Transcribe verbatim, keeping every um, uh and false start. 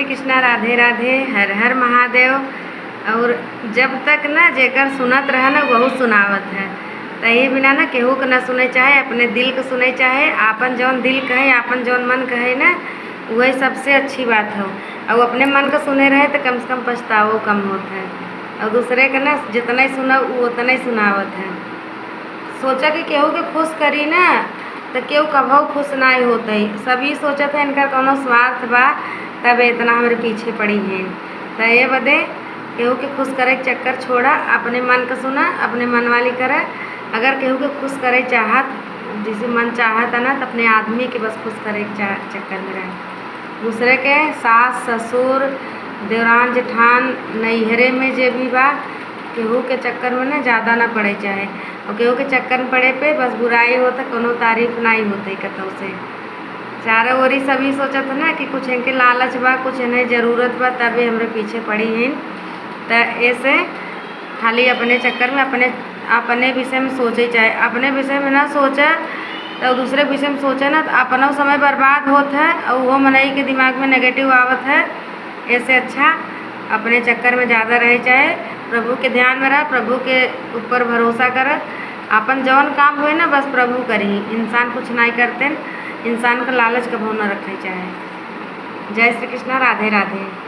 कृष्णा, राधे राधे, हर हर महादेव। और जब तक ना जेकर सुनत रहे ना, वहू सुनावत है। त यही बिना ना केहू के ना सुने चाहे, अपने दिल के सुने चाहे, आपन जौन दिल कहे, आपन जौन मन कहे ना, वही सबसे अच्छी बात हो। और अपने मन के सुने रहे तो कम से कम पछतावो कम होत है। और दूसरे के ना जितना ही सुनब, वो उतना ही सुनावत है। सोचा कि केहू के खुश करी ना, त केहू कभऊ खुश नाई होत है। सभी सोचत है इनका कौनो स्वार्थ बा, तब इतना हमरे पीछे पड़ी हैं। त ये बदे केहू के खुश करे के चक्कर छोड़ा, अपने मन के सुना, अपने मन वाली करा। अगर केहू के खुश करे चाहत, जैसे मन चाहत है ना, त अपने आदमी के बस खुश करे के चा-, चक्कर में रहे। दूसरे के सास, ससुर, देवरान, जेठान, नैहरे में जे भी बा, केहू के चक्कर में ना ज्यादा ना पड़े चाहे। और केहू के चक्कर में पड़े पे बस बुराई होता, कोनो तारीफ नाई होते कतौ से। चारों ओरी सभी सोचत है ना कि कुछ इनके लालच बा, कुछ इन्हें जरूरत बा, तबे हमरे पीछे पड़ी हैं। त ऐसे खाली अपने चक्कर में, अपने, अपने विषय में सोचे चाहे, अपने विषय में ना सोचा तो दूसरे विषय में सोचे ना, तो अपनो समय बर्बाद होत है और वो मनई के दिमाग में नेगेटिव आवत है। ऐसे अच्छा अपने चक्कर में ज्यादा रहे चाहे, प्रभु के ध्यान में रहा, प्रभु के ऊपर भरोसा कर। अपन जौन काम होए ना, बस प्रभु करी, इंसान कुछ नाई करते, इंसान का लालच कभो न रखे चाहे। जय श्री कृष्णा, राधे राधे।